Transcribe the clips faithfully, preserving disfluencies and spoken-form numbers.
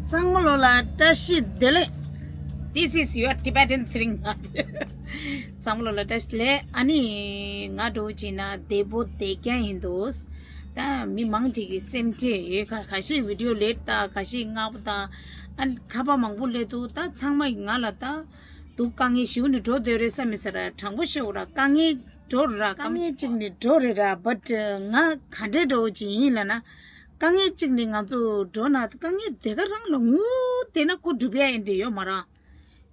ཚང་མ་ལོ་ལ་བཀྲ་ཤིས་བདེ་ལེགས། This is your Tibetan Sring. ཚང་མ་ལོ་ལ་བཀྲ་ཤིས་བདེ་ལེགས། ཨ་ནི་ང་འགྲོ་བྱས་ན་བདེ་པོ་བདེ་རྐྱང་ཡིན་འདུག་ད་མི་མང་ཅིག་གི་སེམས་ཁྲལ་ཡོད། ཁ་ཁ་ཤས་བི་ཌིའོ་ལེད་ད་ཁ་ཤས་ངག་པ་ད་ཨ་ཁ་པ་མང་པོ་ལེད་འདུག་ད་ཚང་མ་ང་ལ་ད་སྡུག་དཀའ་ངལ་ཞུ་ནས་འགྲོ་འདོད་རེད་བསམ་མི་ཟེར་ར། དྲང་པོ་ཤོད་ར། དཀའ་ངལ་འགྲོ་ར། དཀའ་ངལ་གཅིག་ནི་འགྲོ་རེད་ར། བཊ་ང་ག་འདྲས་འགྲོ་ཅིག་ཡིན་ལ་ན། དཀའ་ངལ་གཅིག་ནི་ང་ཚོ་འགྲོ་ན་དཀའ་ངལ་དེ་ག་རང་ལ་ངུ་དེ་ན་ཁོ་འགྲུབ་ཡ་ཡིན་འདྲ་ཡོད་མ་ར།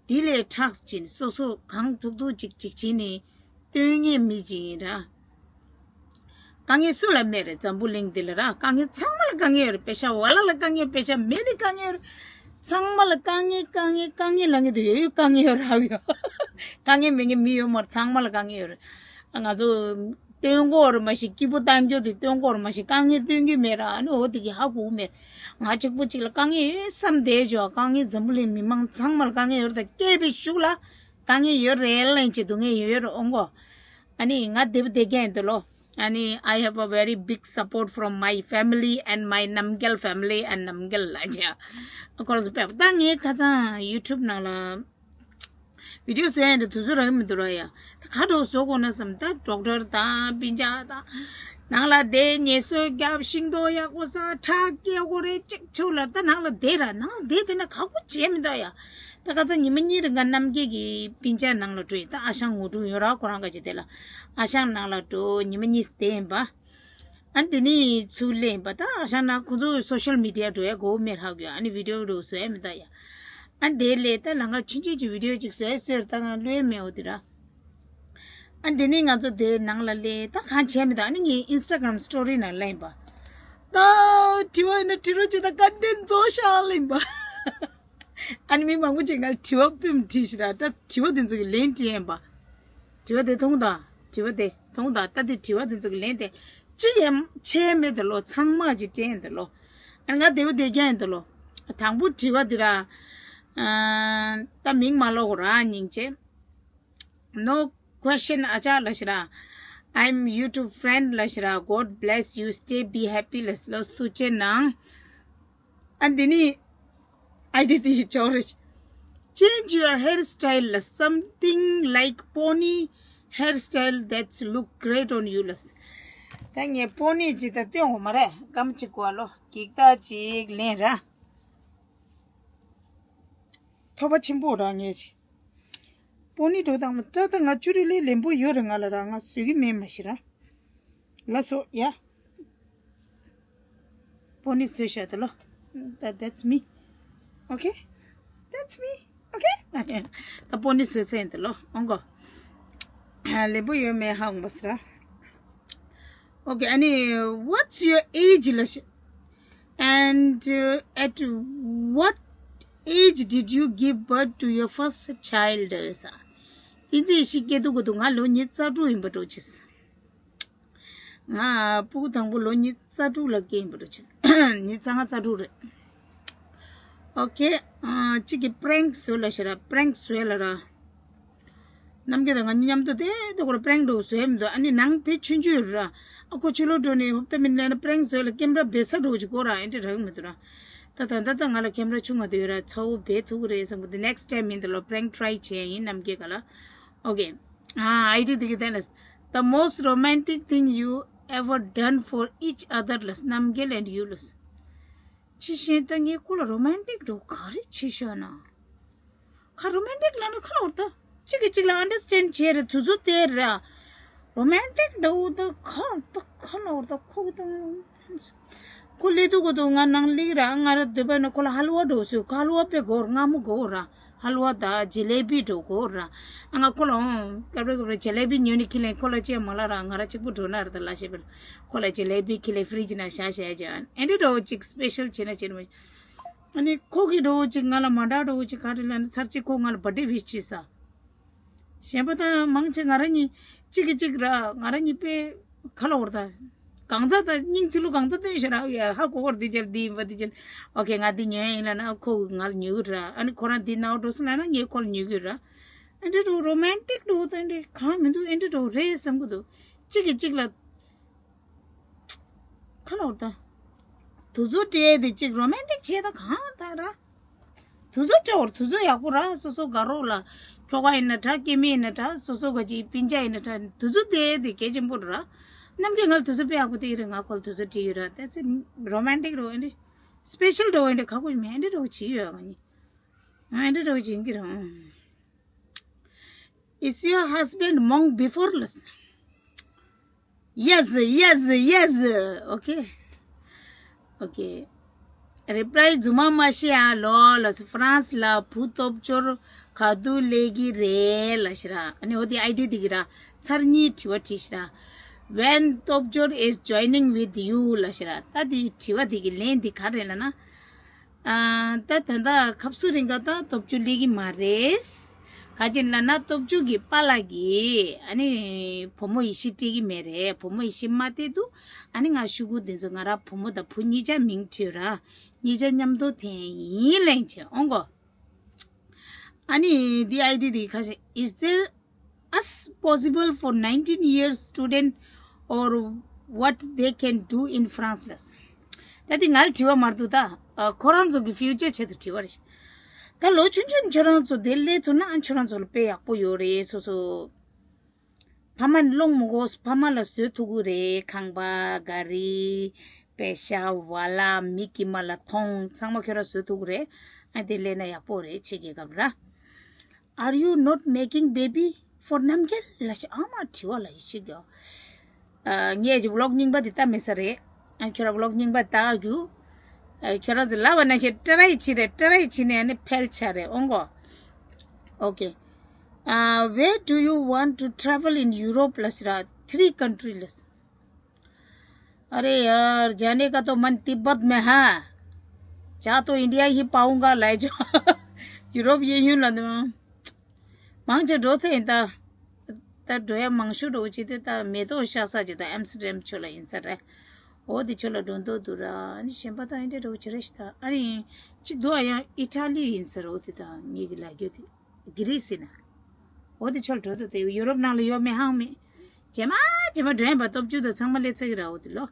དེ་ལས་ཁྲག་ཅིག་སོ་སོ་གང་ཐུག་ཐུག་ཅིག་ཅིག་བྱིན་ནི་སྟོན་ངེས་མི་ཅིག་ཡིན་ར། དཀའ་ངལ་སུ་ལ་མེད་རེད། འཛམ་བུ་གླིང་འདི་ལ་ར་དཀའ་ངལ་ཚང་མ་ལ་དཀའ་ངལ་ཡོད་རེད། པེ་ཤ་ཝ་ལ་ལ་དཀའ་ངལ་ཡོད། པེ་ཤ་མེད་ནི་དཀའ་ངལ་ཡོད་རེད། ཚང་མ་ལ་དཀའ་ངལ་དཀའ་ངལ་དཀའ་ངལ་ལ་ངེས་དུ་ཡོད་ཡོད་དཀའ་ངལ་ཡོད་ར་ཡོད། དཀའ་ངལ་མེད་མཁན་མི་ཡོད་མ་རེད། ཚང་མ་ལ་དཀའ་ངལ་ཡོད་རེད། ང་ཚོ་སྟོན་གོ་ར་མ་ཤི་སྐྱིད་པོ་གཏང་རྒྱུ་དེ་སྟོན་གོ་ར་མ་ཤི་དཀའ་ངལ་སྟོན་རྒྱུ་མེད་ར། ཨ་ནི་འོ་དེ་གི་ཧ་གོ་མེད། ང་གཅིག་པུ་གཅིག་ལ་དཀའ་ངལ་ཡོད་བསམ་བསྡད་ཆོག་དཀའ་ངལ་འཛམ་བུ་གླིང་མི་མང་ཚང་མ་ལ་དཀའ་ངལ་ཡོད་རེད། ད་སྐྱེས་པའི་གཞུག་ལ་དཀའ་ངལ་ཡོད་རེད་ལན་ཅིག་སྡུག་བསྔལ་ཡོད་རེད་འོང་གོ། ཨ་ནི་ང་བདེ་པོ་བདེ་རྐྱང་ཡིན་འདུག་ལོ། ཨ་ནི་I have a very big support from my family and my Namgyal family and Namgyal ལ་ཅ། ཁོ་རང་ཚོ་དཔེ་ད་ངའི་ཁ་སང་ཡུ་ཊུབ་ནང་ལ་བི་ཌིའོ་བཟོ་ཡ་འདི་དུས་ཚོད་རག་གི་མི་འདུག་ར་ཡ། ད་ག་འདྲ་བཟོ་དགོས་ན་བསམ། ད་ཌོག་ཊར་དང་སྤུན་ཀྱག་དང་ནང་ལ་བསྡད་ངལ་གསོ་རྒྱབ་ཤིང་ཏོག་ཡག་པོ་ཟ་ཁྲག་སྐྱེལ་དགོས་རེད། གཅིག་ཆུ་ལ་ད་ནང་ལ་བསྡད་ར། ནང་ལ་བསྡད་དེ་ན་ག་གོ་བྱས་མི་འདུག་ཡ། ད་ཁ་སང་ཉི་མ་གཉིས་རིང་ག་རྣམ་རྒྱལ་གྱི་སྤུན་ཀྱག་ནང་ལ་འགྲོ་ཡིན། ད་ཨ་ཞང་ངོ་དྲུང་ཡོད་ར་ཁོ་རང་ག་ཅི་དེ་ལ་ཨ་ཞང་ནང་ལ་འགྲོ་ཉི་མ་གཉིས་བསྡད་ཡིན་པ། ཨ་འདི་ནི་ཚུར་ལེན་པ་ད་ཨ་ཞང་ན་ཁོ་ཚོ་སོ་ཤལ་མི་ཌི་ཡ་འགྲོ་ཡ་གོ་མེད་ཧ་གོ། ཨ་ནི་བི་ཌིའོ་འགྲོ་བཟོ་ཡ་མི་ད་ཡ། ཨ་འདི་ལས་ད་ལང་ཀ་ཆུང་ཆུང་གི་བི་ཌིའོ་ཅིག་བཟོ་ཡ་ཟེར་ད་ང་ལོས་མེད་འོ་དེ་ར། ཨ་འདི་ནི་ང་ཚོ་དེ་ནང་ལ་ལས་ད་གང་བྱས་མི་ད། ཨ་ནི་ངའི་ཨིན་སི་ཊ་གྷ་རམ་སི་ཊོ་རི་ནང་ལེན་པ། ད་དྲི་བ་ཡིན་ན་དྲི་རོ་ཅི་ད་ཀོན་ཊེན་ཊི་བཟོ་ཤག་ལེན་པ། ཨ་ནི་མི་མང་པོ་ཅིག་ང་ལ་དྲི་བ་སྤུན་དྲིས་ཤི་ར། ད་དྲི་བ་དེ་ཚོ་གི་ལན་དྲིས་ཡིན་པ། དྲི་བ་དེ་མཐོང་དང་། དྲི་བ་དེ་མཐོང་དང་། ད་དེ་དྲི་བ་དེ་ཚོ་གི་ལན་དེ་ཅི་ཡང་ཆེ་མེད་དེ་ལོ། ཚང་མ་ཅིག་དྲན་དེ་ལོ། ཨ་ནི་ང་བདེ་བོ་བདེ་རྐྱང་ཡིན་དེ་ལོ། དང་པོ་དྲི་བ་དེ་ར། ཨ་ད་མིང་མ་ལོག་ར་སྙིང་རྗེ། No question ཨ་ཅག་ལ་ཤི་ར། I'm YouTube friend ལ་ཤི་ར། God bless you, stay be happy ལ་ལོ་སུ་ཅེ་ནང་། ཨ་འདི་ནི་ཨའི་ཌི་དེ་ཞིག་ཅོག་རེ། Change your hairstyle ལ། Something like pony hairstyle that's look great on you ལ། ད་ངས་པོ་ནི་ཅིག་ད་སྟོན་འོ་མ་རེད། སྐམ་ཅིག་གོ་ལོ་གིག་ད་ཅིག་ལེན་ར། ཐོབ་པ་ཆེན་པོ་ར་ངས་ཅིག་པོ་ནི་འགྲོ་དང་མ་ད་ད་ང་ཅུ་རི་ལི་ལེན་པོ་ཡོད་རེད། ང་ལ་ར་ང་བཟོས་གི་མེད་མ་ཤི་ར། ལ་སོ་ཡ། པོ་ནི་བཟོས་ཤ་དེ་ལོ། That that's me. Okay. That's me. Okay. ད་པོ་ནི་བཟོས་ཚེ་དེ་ལོ་ཨོང་གོ། ལེན་པོ་ཡོད་མེད་ཧ་འོང་པ་སི་ར། Okay, ཨ་ནི། What's your age ལ་ཤི། And uh, at what age did you give birth to your first child ས། དེ་ཚེ་ཤི་སྐྱེ་དུས་གོ་དུ་ང་ལོ་ཉི་ཤུ་རྩ་དྲུག་ཡིན་པ་འགྲོ་ཆེས། ང་སྤུ་གུ་དང་པོ་ལོ་ཉི་ཤུ་རྩ་དྲུག་ལ་སྐྱེ་ཡིན་པ་འགྲོ་ཆེས། ཉི་ཤུ་རྩ་ལྔ་རྩ་དྲུག་རེད། Okay. གཅིག་གི་པྲེང་བཟོས་ལ་ཤི་ར། པྲེང་བཟོས་ལ་ར། རྣམ་རྒྱལ་དང་ང་གཉིས་མཉམ་དུ་དེ་དེ་ཁོ་ར་པྲེང་འགྲོ་བཟོས་མི་འདུག་ཨ་ནི་ནང་བེད་ཆུང་ཆུང་ར། ཨ་ཁོ་ཕྱི་ལོགས་འགྲོ་ནས་ཧོབ་ཏ་མི་ལེན་ན་པྲེང་བཟོས་ལ་ཀེམ་ར་བེད་ས་འགྲོ་ཅིག་གོ་ར་ཨེ་འདྲ་རག་མི་འདུག་ར། ད་ད་ད་ད་ང་ལ་ཀེམ་ར་ཆུང་ང་དེ་ཡོད་ར། ཚ་བོ་བེད་ཐུག་རེད་བསམ་གི་འདུག next time ཡིན་ད་ལོ་པྲེང་ཊི་རའི་བྱས་ཡིན་རྣམ་རྒྱལ་ག་ལ། Okay. ཨ་ཨའི་ཌི་དེ་གི་དེ་ལ། The most romantic thing you ever done for each other ལ། རྣམ་རྒྱལ་and you ལ། ཅི་ཤེས་ད་ངས་ཁོ་ལ་རོ་མན་ཊིག་འགྲོ་ག་རེ་བྱེད་ཤོག་ན། ཁ་རོ་མན་ཊིག་ལ་ནི་ཁ་ལ་བར་ད། གཅིག་གིས་གཅིག་ལ་ཨན་ཌར་སི་ཊེན་ཌ་བྱས་རེད། དུས་ཚོད་དེ་ར། རོ་མན་ཊིག་འདྲ་བོ་ད་ཁ་ད་ཁ་ལ་བར་ད་ཁོ་གི་ད། ཁོ་སླེབས་དུས་གོ་དུ་ང་ནང་སླེབས་ར། ང་ར་སྡོད་པ་ན་ཁོ་ལ་ཧ་ལུ་བ་འགྲོ་སོང་། ཁོ་ཧ་ལུ་བ་དཔེ་དགོས་ར། མངར་མོ་དགོས་ར། ཧ་ལུ་བ་ད་ཇི་ལེ་བི་འགྲོ་དགོས་ར། ཨ་ང་ཁོ་ལ་འོང་སྐབས་རེ་སྐབས་རེ་ཇི་ལེ་བི་ཉོས་ནས་ཁྱེར་ལེན། ཁོ་ལ་ཅེས་མ་ལ་ར། ང་ར་གཅིག་པུ་འགྲོ་ན་ར་ད་ལ་ཞེས་པ་ལ། ཁོ་ལ་ཇི་ལེ་བི་ཁྱེར་ལེན་ཕི་རི་ཇི་ནང་བཞག་བཞག་ཅེས་ཨེ་འདྲ་འགྲོ་ཅིག་སི་པེ་ཤལ་བྱེད་ན་བྱེད་ན་མ། ཨ་ནི་ཁོ་གི་འགྲོ་ཅིག་ང་ལ་མ་འདྲ་འགྲོ་ཅིག་ག་རེ་ལ་ནི་ཚར་གཅིག་ཁོ་ང་ལ་བར་ཌེ་ཝིཤ་བྱས་ས། གཞན་པ་དང་མང་ཆེ་ང་རང་གཉིས་གཅིག་གིས་གཅིག་ར། ང་རང་གཉིས་དཔེ་ཁ་ལ་བར་ད། གང་ཚ་ད་སྙིང་ཚིལ་ལུ་གང་ཚ་སྟོན་ཤ་ར་ཡ། ཧ་གོ་བར་འདི་ཅལ་འདི་ཡིན་པ་འདི་ཅལ། ཨོ་ཁེ་ང་འདི་ཉོས་ཡིན་ལ་ན་ཁོ་ང་ལ་ཉོ་གི་ར། ཨ་ནི་ཁོ་རང་འདི་ནའོ་འགྲོ་སོང་ལ་ན་ངས་ཁོ་ལ་ཉོ་གི་ར། ཨ་འདྲ་འགྲོ་རོ་མན་ཊིག་འགྲོ་ད་འདྲ་གང་མི་འདུག་ཨེ་འདྲ་འགྲོ་རེད་བསམ་གི་འདུག་གཅིག་གིས་གཅིག་ལ་ཁ་ལ་བར་ད། དུས་ཚོད་སྤྲད་དེ་གཅིག་རོ་མན་ཊིག་བྱས་ད་གང་ད་ར། དུས་ཚོད་སྤྲད་འོར་དུས་ཚོད་ཡག་པོ་ར། སོ་སོ་དགའ་རོགས་ལ། ཁྱོ་ག་ཡིན་ན་འདྲ། སྐྱེ་དམན་ཡིན་ན་འདྲ། སོ་སོ་ག་ཅིག་སྤུན་ཀྱག་ཡིན་ན་འདྲ། དུས་ཚོད་དེ་དེ་གལ་ཆེན་པོ་ར། ནམ་རྒྱུན་ང་ལ་དུས་ཚོད་དཔེ་ཡག་པོ་དེ་ཡིན་རེད། ང་ཁོ་ལ་དུས་ཚོད་སྤྲད་ཡོད་ར། དེ་ཚེ་རོ་མན་ཊིག་རོ་ཨེ་འདྲ། སི་པེ་ཤལ་རོ་ཨེ་འདྲ་ཁ་ཁུ་མེད་ཨེ་འདྲ་རོ་བྱེད་ཡོད་ང་གཉིས། ཨེ་འདྲ་རོ་བྱེད་ཀྱི་ར། Is your husband monk before? ལགས། Yes, yes, yes. Okay. Okay. རི་པ་ལའི་རྫུན་མ་མ་བཤད་ཨ་ལོ་ལགས། ཧྥ་རན་སི་ལ་བུ་སྟོབས་འབྱོར་ག་དུས་སླེབས་ཀྱི་རེད་ལབ་ཤི་ར། ཨ་ནི་འོ་དེ་ཨའི་ཌི་དེ་གི་ར་ཚར་གཉིས་དྲི་བ་དྲིས་ཤི་ར། When སྟོབས་འབྱོར is joining with you ལབ་ཤི་ར། ད་དེ་དྲི་བ་དེ་གི་ལན་དེ་ག་རེད་ལབ་ན། ཨ། ད་ད་ལྟ་ཁབ་སུ་རིང་ག་ད་སྟོབས་འབྱོར་སླེབས་ཀྱི་མ་རེད། ག་ཅི་ལབ་ན་སྟོབས་འབྱོར་གྱི་པཱ་ལགས་ཀྱིས་ཨ་ནི་བུ་མོ་ཡེ་ཤེས་སྤྲད་ཀྱི་མེད་རེད། བུ་མོ་ཡེ་ཤེས་མ་སྤྲད་དུས་ཨ་ནི་ང་ཤོག་གུ་འདི་ཚོ་ང་རང་བུ་མོ་དང་བུ་གཉིས་ཆ་མིང་བྲིས་ར། གཉིས་ཆ་མཉམ་དུ་འཐེན་ཡིན་ལན་བྱེད་འོང་གོ། ཨ་ནི་འདི་ཨའི་ཌི་འདི་ཁ་ཤས། Is there as possible for nineteen years student or what they can do in France ལགས། ད་འདི་ང་ལ་དྲི་བ་མ་རེད་འདུག་ད། ཨ། ཁོ་རང་ཚོ་གི་ཕིའུ་ཅར་ཆེད་དུ་དྲི་བ་རེད། ད་ལོ་ཆུང་ཆུང་ཁྱོད་རང་ཚོ་དེ་སླེབས་ཐུབ་ན་ཨ་ཁྱོད་རང་ཚོ་ལ་དཔེ་ཡག་པོ་ཡོད་རེད། སོ་སོ་ཕ་མ་སློང་མི་དགོས། ཕ་མ་ལ་བཟོས་ཐུབ་ཀྱི་རེད། ཁང་པ། ག་རི། པེ་ཤ། ཝ་ལ། མི་དཀྱུས་མ་ལ་མཐོང་། ཚང་མ་ཁྱོད་རང་བཟོས་ཐུབ་ཀྱི་རེད། ཨ་དེ་སླེབས་ན་ཡག་པོ་རེད། ཕྱི་རྒྱལ་ཁབ་ར། Are you not making baby for རྣམ་རྒྱལ་ལབ་ཤི། ཨ་མ་དྲི་བ་ལ་ཡེ་ཤེས་ཀྱོ། ཨ། ངས་ཀྱི་ཝི་ལོག་རྙིང་པ་འདི་ལྟ་མེད་ས་རེད། ཨ། ཁྱོད་རང་ཝི་ལོག་རྙིང་པ་ལྟ་རྒྱུ། ཨ། ཁྱོད་རང་ཚོ་ལབ་པ་ནང་བཞིན་ཊ་རའི་བྱེད་རེད། ཊ་རའི་བྱེད་ནས་ཨ་ནི་ཕེལ་ཆ་རེད་འོང་གོ། Okay. Uh, where do you want to travel in Europe ལབ་ཤི་ར། Three country ལབ་ཤི། अरे यार, जाने का तो मन तिब्बत में है। जा तो इंडिया ही पाऊंगा, ले जाओ। ཡུ་རོབ་གཡས་གཡོན་ལ་འདུག་མང་ཆེ་འགྲོ་ཚེ་ཡིན་ད། ད་འགྲོ་ཡ་མང་ཤོས་འགྲོ་ཅི་དེ་ད་མེ་ཏོག་ཤར་ས་ཅི་ད་ཨེམ་སི་ཏྲ་དམ་ཕྱོགས་ལ་ཡིན་ས་རེད། འོ་དེ་ཕྱོགས་ལ་འགྲོ་འདོད་འདུག་ར། ཨ་ནི་གཞན་པ་ད་ཨིན་ཏྲ་འགྲོ་ཅི་རེད་ཤི་ད། ཨ་ནི་གཅིག་འདུག་ཨ་ཡང་ཨི་ཊ་ལི་ཡིན་ས་རེད། འོ་དེ་ད་ངེད་ཀྱི་ལ་རྒྱུ་དེ་གི་རི་སི་ན། འོ་དེ་ཕྱོགས་འགྲོ་འདོད་དེ་ཡུ་རོབ་ནང་ལ་ཡོད་མེད་ཧང་མེད། རྗེས་མ་རྗེས་མ་འགྲོ་ཡིན་པ་སྟོབས་བཅུ་དང་ཚང་མ་སླེབས་ཚར་གི་ར། འོ་དེ་ལོ།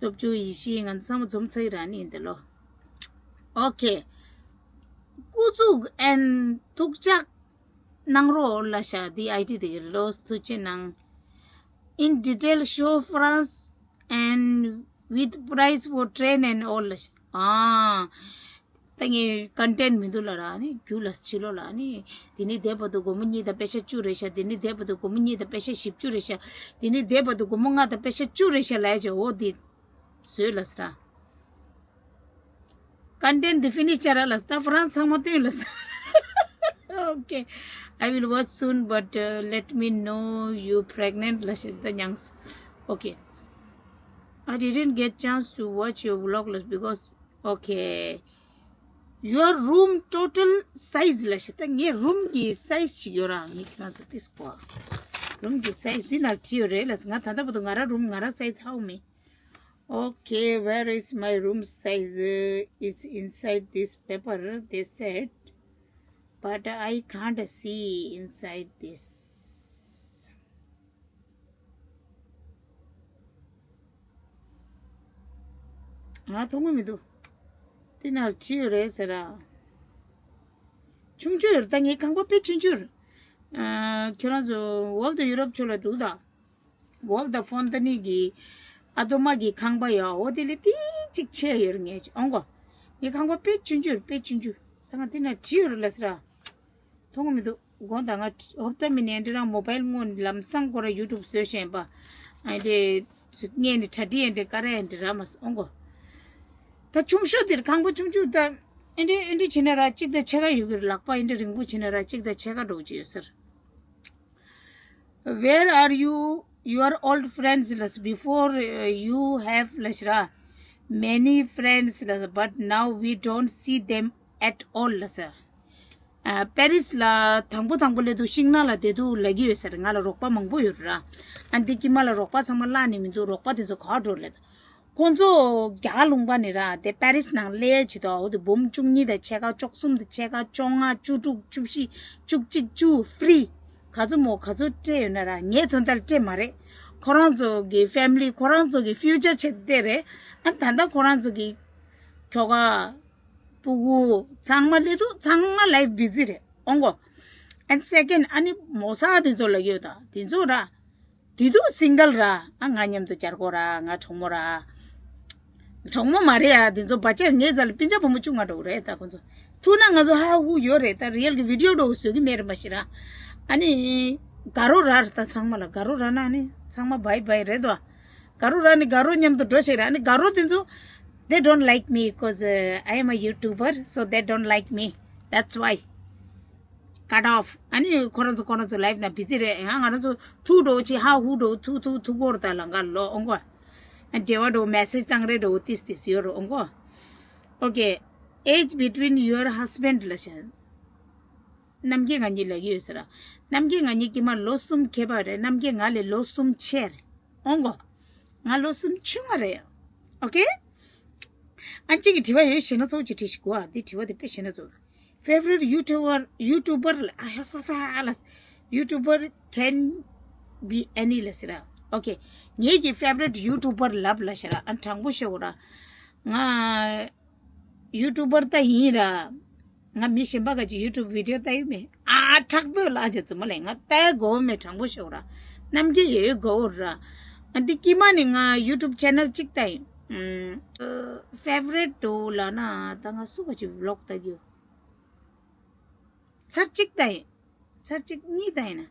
སྟོབས་བཅུ་ཡེ་ཤེས་ང་ཚོ་ཚང་མ་འཛོམས་ཚར་གི་ར་ནི་ཡིན་དེ་ལོ། Okay. སྐུ་གཟུགས་ཨན་ཐུགས་ཅག་གནང་རོགས་ལ་ཤ་འདི་ཨའི་ཌི་དེ་གི་ལོ་ཐུགས་ཆེ་གནང་། In detail show France and with price for train and all ལ་ཤ། ཨ། ད་ངས་ཀོན་ཊེན་མི་འདུག་ལ་ར་ནི་རྒྱུ་ལ་ཕྱི་ལོ་ལ་ནི། དེ་ནི་དེ་བར་དུ་སྒོར་མོ་གཉིས་དང་པེ་ཤ་བཅུ་རེད་ཤ། དེ་ནི་དེ་བར་དུ་སྒོར་མོ་གཉིས་དང་པེ་ཤ་བཞི་བཅུ་རེད་ཤ། དེ་ནི་དེ་བར་དུ་སྒོར་མོ་ལྔ་དང་པེ་ཤ་བཅུ་རེད་ཤ་ལ་ཡ་ཅེ་འོ་དེ། བཟོས་ལ་སྲ། ཀོན་ཊེན་འདི་ཕི་ནིཤ་བྱ་ར་ལ་སྲ། ཧྥ་རན་སི་ཚང་མ་སྟོན་ལ་སྲ། Okay. I will watch soon, but uh, let me know you pregnant ལ་ཤ་ད་ཉངས། Okay. I didn't get chance to watch your vlog ལ་because okay. Your room total size ལ་ཤ་ད་ངའི་རུམ་གྱི་སའི་ཛི་ཞིག་ཡོད་ར། ངས་ཁྱེད་རང་ཚོ་ཏིས་གོ། རུམ་གྱི་སའི་ཛི་འདི་ན་བྲིས་ཡོད་རེད་ལ། ང་ད་ལྟ་བར་དུ་ང་རང་རུམ་ང་རང་སའི་ཛི་ཧའུ་མེ། Okay, where is my room size? It's inside this paper, they said, but I can't see inside this. ང་མཐོང་གི་མི་འདུག་དེ་ན་བྲིས་ཡོད་རེད་ཟེར་ར། ཆུང་ཆུང་ཡོད་རེད། ད་ངའི་ཁང་པ་དཔེ་ཆུང་ཆུང་རེད། ཨ། ཁྱོད་རང་ཚོ་ཝོལ་ད་ཡུ་རོབ་ཕྱོགས་ལ་འགྲོ་ད། ཝོལ་ད་ཧྥོན་ཏ་ནི་གི་ཨ་དོ་མ་གི་ཁང་པ་ཡོད། འོ་དེ་ལས་ཏིག་ཅིག་ཆེ་ཡོད་རེད། ངས་ཨོང་གོ། ངའི་ཁང་པ་དཔེ་ཆུང་ཆུང་རེད། དཔེ་ཆུང་ཆུང་། ད་ང་དེ་ན་བྲིས་ཡོད་རེད་ལ་ཟེར་ར། མཐོང་གི་མི་འདུག་དགོངས་དག་ང་ཧོབ་ཏ་མི་ནས་འདི་རང་མོ་བལ་སྔོན་ལམ་སང་ཁོ་ར་ཡུ་ཊུབ་བཟོས་བཞིན་པ། ཨ་འདི་ངས་ནི་གྲ་སྒྲིག་ཨ་འདི་ཀ་ར་ཨ་འདི་ར་མ་སོང་གོ། ད་ཆུང་ཤོས་འདིར་ཁང་པ་ཆུང་ཆུང་ད་ཨ་འདི་ཨ་འདི་བྱེད་ན་ར་གཅིག་ད་ཕྱེད་ཀ་ཡོད་གི་རེད། ལག་པ་ཨ་འདི་རིང་པོ་བྱེད་ན་ར་གཅིག་ད་ཕྱེད་ཀ་འགྲོ་གི་ཡོད་ཟེར། Where are you, your old friends ལ་སི། Before uh, you have ལ་ཤི་ར། Many friends ལ་སི། But now we don't see them at all ལ་སི། ཨ། པེ་རིས་ལ་དང་པོ་དང་པོ་སླེབས་དུས་ཤིང་ནགས་ལ་བསྡད་དུས་ལབ་ཀྱི་ཡོད་ཟེར། ང་ལ་རོགས་པ་མང་པོ་ཡོད་ར། ཨ་འདི་དཀྱིལ་མ་ལ་རོགས་པ་ཚང་མ་བརླག་ནས་མི་འདུག་རོགས་པ་དེ་ཚོ་ག་འགྲོ་ལེ། ཁོང་ཚོ་རྒྱ་གར་ལུང་པ་ནས་ར་དེ་པེ་རིས་ནང་སླེབས་བྱེད་དུས་འོ་དེ་འབུམ་བཅུ་གཉིས་དང་ཕྱེད་ཀ་བཅུ་གསུམ་དང་ཕྱེད་ཀ་བཅོ་ལྔ་བཅུ་དྲུག་བཅུ་བཞི་བཅུ་གཅིག་བཅུ་ཧྥི་རི། ག་ཚོད་མོ་ག་ཚོད་སྤྲད་ཡོད་ན་ར་ངའི་དོན་དག་སྤྲད་མ་རེད། ཁོ་རང་ཚོ་གི་ཕེ་མི་ལི་ཁོ་རང་ཚོ་གི་ཕིའུ་ཅར་ཆེད་དུ་སྤྲད་རེད། ཨ་ད་ལྟ་ཁོ་རང་ཚོ་གི་ཁྱོ་ག་སྤུ་གུ་ཚང་མ་སླེབས་འདུག་ཚང་མ་life busy རེད་ཨོང་གོ། And second, ཨ་ནི་མོ་གསར་དེ་ཚོ་ལ་ཡོད་ད་དེ་ཚོ་ར། དེ་དུས་single ར། ཨ་ང་མཉམ་དུ་བཅར་གོ་ར། ང་གྲོགས་མོ་ར། གྲོགས་མོ་མ་རེད་ཡ། དེ་ཚོ་བ་ཅར་ངའི་རྩ་ལ་སྤུན་ཆ་བུ་མོ་བཅུ་ལྔ་འགྲོ་གི་རེད་ད་ཁོ་ཚོ། ཐུག་ན་ང་ཚོ་ཧ་ཧུ་ཡོད་རེད། ད་རི་ཡལ་གི་བི་ཌི་ཡོ་འགྲོ་བཟོ་གི་མེད་རེད་མ་གཞི་ར། ཨ་ནི་དགའ་རོགས་ར་རེད་ད་ཚང་མ་ལ་དགའ་རོགས་ར་ན་ནི་ཚང་མ་bye bye རེད་དོ། དགའ་རོགས་ར་ནི་དགའ་རོགས་མཉམ་དུ་འགྲོ་ཞིག་ར། ཨ་ནི་དགའ་རོགས་དེ་ཚོ they don't like me because uh, I am a YouTuber, so they don't like me. That's why. Cut off. ཨ་ནི་ཁོ་རང་ཚོ་ཁོ་རང་ཚོ་life ན་busy རེད། ཡང་ང་རང་ཚོ་ཐུག་འགྲོ་ཆེ་ཧ་ཧུ་འགྲོ་ཐུག་ཐུག་ཐུག་གོ་ར་ད་ལ་འགའ་ལོ་ཨོང་གོ། ཨ་འབྲེལ་བ་འགྲོ་message བཏང་རེ་འགྲོ་ཏིས་ཏིས་ཡོད་རོ་ཨོང་གོ། Okay, age between your husband ལ་ཤན། རྣམ་རྒྱལ་ང་གཉིས་ལ་ཡོད་ཟེར། རྣམ་རྒྱལ་ང་གཉིས་ཀྱི་མ་ལོ་གསུམ་ཁྱད་པར་རེད། རྣམ་རྒྱལ་ང་ལས་ལོ་གསུམ་ཆེ་རེད་ཨོང་གོ། ང་ལོ་གསུམ་ཆུང་བ་རེད། Okay. ཨ་གཅིག་གི་དྲི་བ་ཡོད་ཞེ་ན་ཚོགས་ཀྱི་དྲི་ཞིག་གོ། ཨ་འདི་དྲི་བ་དེ་དཔེ་ཞེ་ན་ཚོགས། Favorite YouTuber, YouTuber ལ་ཨ་ཧ་ཧ་ཧ་ལ། YouTuber can be any ལ་ཟེར། Okay. ངེད་ཀྱི་favorite YouTuber ལབ་ལ་ཟེར། ཨ་དྲང་པོ་ཤོད་གོ་ར། ང་YouTuber ད་ཡིན་ར། ང་མི་གཞན་པ་ག་ཅིག་YouTube video ལྟ་ཡི་མེད། ཨ་ཁྲག་ཏུ་ལ་ཅི་ཙི་མ་ལས་ང་ལྟ་དགོས་མེད་དྲང་པོ་ཤོད་ར། རྣམ་རྒྱལ་ཡོད་དགོས་ར། ཨ་འདི་ཀྱི་མ་ནི་ང་YouTube channel གཅིག་ལྟ་ཡིན། ཨམ། ཨ་favorite འདུག་ལ་ན་ད་ང་སུ་ག་ཅིག་vlog ལྟ་རྒྱུ། ཚར་གཅིག་ལྟ་ཡིན། ཚར་གཅིག་གཉིས་ལྟ་ཡིན་ན།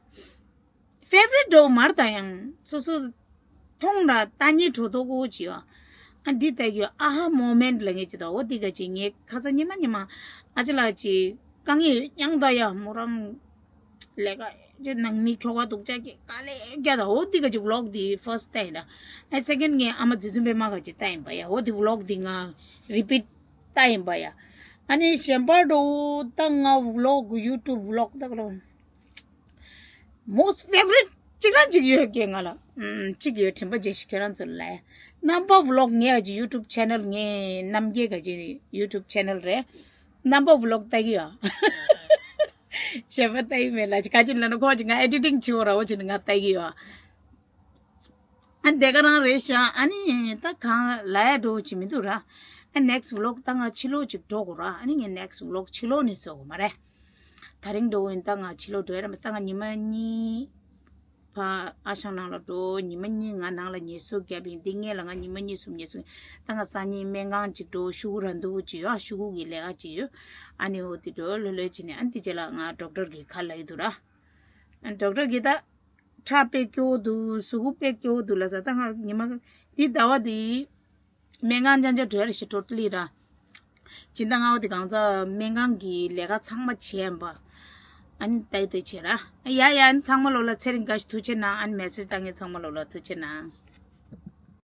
Favorite འགྲོ་མར་ད་ཡང་སོ་སོ་མཐོང་ར་ལྟ་ཉེ་འགྲོ་ཐོག་གོ་ཅི་ཡོ། ཨ་འདི་ལྟ་གི་ཨ་ཧ་moment ལ་ངེས་ཅི་ད་འོ་འདི་ག་ཅི་ངས་ཁ་ས་ཉི་མ་ཉི་མ་ཨ་ཅི་ལ་ཅི་དཀའ་ངལ་མྱངས་ད་ཡ་མོ་རང་ལས་ཀ་ཅི་ནང་མི་ཁྱོ་ག་སྡུག་ཅག་གི་དཀའ་ལས་རྒྱ་ད་འོ་འདི་ག་ཅི་vlog འདི་first ལྟ་ཡིན་ར། ཨ་second ངས་ཨ་མ་རྗེ་བཙུན་པད་མ་ག་ཅི་ལྟ་ཡིན་པ་ཡ། འོ་འདི་vlog འདི་ང་repeat ལྟ་ཡིན་པ་ཡ། ཨ་ནི་གཞན་པ་འགྲོ་ད་ང་vlog YouTube vlog ད་ག་ལོ། Most favorite གཅིག་རང་གཅིག་ཡོད་ཀྱི་ང་ལ། ཨམ། གཅིག་ཡོད་དྲན་པ་རྗེས་ཤིག་ཁྱེད་རང་ཚོ་ལ། རྣམ་པ་vlog ངའི་ཨ་ཅི་YouTube channel ངའི་རྣམ་རྒྱལ་ག་ཅི་YouTube channel རེད། རྣམ་པ་vlog ལྟ་གི་ཡོད། གཞན་པ་ལྟ་གི་མེད་ལ་ཅི་ག་ཅི་ལ་ན་ཁོ་ཅི་ང་editing བྱེད་འོ་ར་འོ་ཅི་ནི་ང་ལྟ་གི་ཡོད། ཨ་འདི་ག་རང་རེད་ཤག་ཨ་ནི་ད་གང་ལ་ཡ་འགྲོ་ཅི་མི་འདུག་ར། ཨ་next vlog ད་ང་ཕྱི་ལོགས་ཅིག་འགྲོ་དགོས་ར། ཨ་ནི་ངས་next vlog ཕྱི་ལོགས་ནས་བཟོ་དགོས་མ་རེད། ད་རིང་འགྲོ་ཡིན་ད་ང་ཕྱི་ལོགས་འགྲོ་ཡ་ར་མ་ད་ང་ཉི་མ་གཉིས་ཕ་ཨ་ཞང་ནང་ལ་འགྲོ། ཉི་མ་གཉིས་ང་ནང་ལ་ཉལ་གསོ་བརྒྱབ་ཡིན། འདི་སྔས་ལ་ང་ཉི་མ་གཉིས་གསུམ་ཉལ་གསོ་ཡིན། ད་ང་སང་ཉིན་སྨན་ཁང་ཅིག་འགྲོ། ཤུ་གུ་ར་འདུག་ཅིག་ཡོད། ཤུ་གུ་གི་ལས་ཀ་ཅིག་ཡོད། ཨ་ནི་འོ་དེ་འགྲོ་ལོས་ལོས་བྱས་ནས་ཨ་ནི་དེ་རྗེས་ལ་ང་doctor གི་ཁ་ལ་ཡི་འདུག་ར། ཨ་ནི་doctor གི་ད་ཁྲག་དཔེ་སྐྱོ་བོ་འདུག་གཟུགས་པོ་དཔེ་སྐྱོ་བོ་འདུག་ལ་ཟ། ད་ང་ཉི་མ་འདི་ཟླ་བ་འདི་སྨན་ཁང་རྐྱང་རྐྱང་འགྲོ་ཡ་རེད་ཤག totally ར། སྦྱིན་བདག་ང་བ་དེ་གང་ཚ་སྨན་ཁང་གི་ལས་ཀ་ཚང་མ་བྱས་ཡིན་པ། ཨ་ནི་ལྟ་ཡི་ལྟ་བྱས་ར། ཡ་ཡ་ཨ་ནི་ཚང་མ་ལོ་ལ་ཚེ་རིང་དགའ་ཞིག་ཐུགས་ཆེ་གནང་། ཨ་ནི་message བཏང་མཁན་ཚང་མ་ལོ་ལ་ཐུགས་ཆེ་གནང་།